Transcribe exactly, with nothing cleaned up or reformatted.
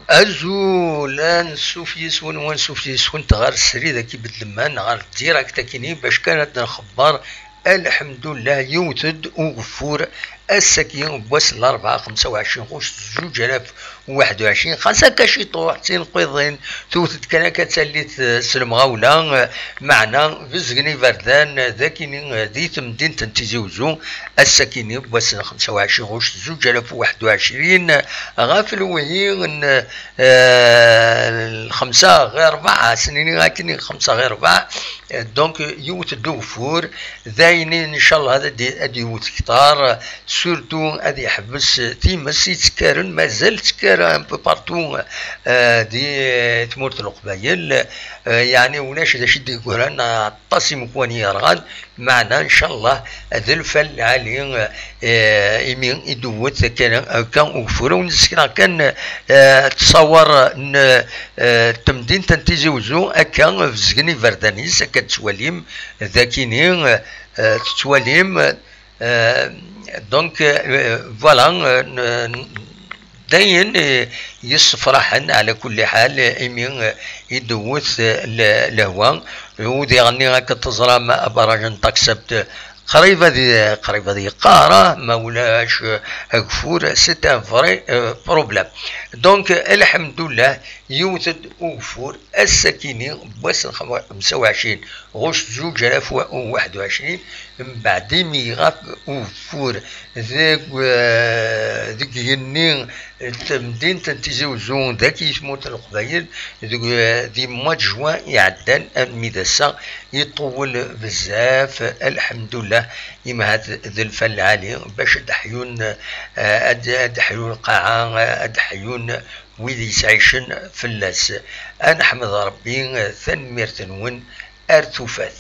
Azul, ansuf yes-wen, wansuf yes-went ɣer srid akk ibedlemman, ɣer direct akini, bac kan ad nxebber. Alḥemdullah, yewwet-d ugeffur ass-agi n wass n larebɛa, xemsa u ɛecrin ɣuct zuǧ alaf u waḥed u ɛecrin, xas akka ciṭuḥ d tinqiḍin, tewwet-d kan akka tallit, eh, s lemɣawla, eh, meɛna bezgen iberdan, eh, d akini, eh, di temdint n Tizi Uzzu, ass-akini n wass n xemsa u ɛecrin ɣuct zuǧ alaf u waḥed u ɛecrin, ɣef lewhi n, eh, lxemsa ɣir rebɛa, ass-nni akini xemsa ɣir rebɛa, eh, donc yewwet-d ugeffur, d ayen inchallah ad d-, ad yewwet ktar, surtout ad yeḥbes times yettekkaren, mazal tekker un peu partout, eh, di tmurt n Leqbayel, eh, yeɛni ulac d acu i d-yeggran, aṭas imekwan yerɣan, meɛna inchallah d lfal lɛali, eh, imi i d-tewwet akka, akka ugeffur. Ad wen-d-sekneɣ kan, eh, ttṣawar n, eh, temdint n Tizi Uzzu, akka bezgen iberdan-is, akka tettwalim, d akini, eh, tettwalim, eh, donc, eh, voilà, eh, n-, n-, d ayen, eh, yessefraḥen, ɛla kulli ḥal, eh, imi, eh, i d-tewwet, eh, le-, lehwa. U diɣenni, akken teẓram, abaraj n Taksebt qrib ad i-, qrib ad yeqqar, ah, ma ulac, eh, ageffur, c'est un vrai, eh, problème. Donc, eh, lḥemdullah, yewwet-d ugeffur ass-akini n wass n xemsa u ɛecrin ɣuct zuǧ alaf u waḥed u ɛecrin, mbeɛd imi ɣef ugeffur deg, eh, deg yigenni n temdint n Tizi Uzzu, dagi i tmurt n Leqbayel, deg, eh, di mois de juin iɛeddan, armi d ass-a, iṭuwel bezzaf, alḥemdullah, imi ahat d lfal lɛali, bac ad d-ḥyun, eh, ad, ad d-ḥyun lqaɛa, ad d-ḥyun wid yettɛicen fell-as. Ad neḥmed Rebbi, tanemmirt-nwen, ar tufat.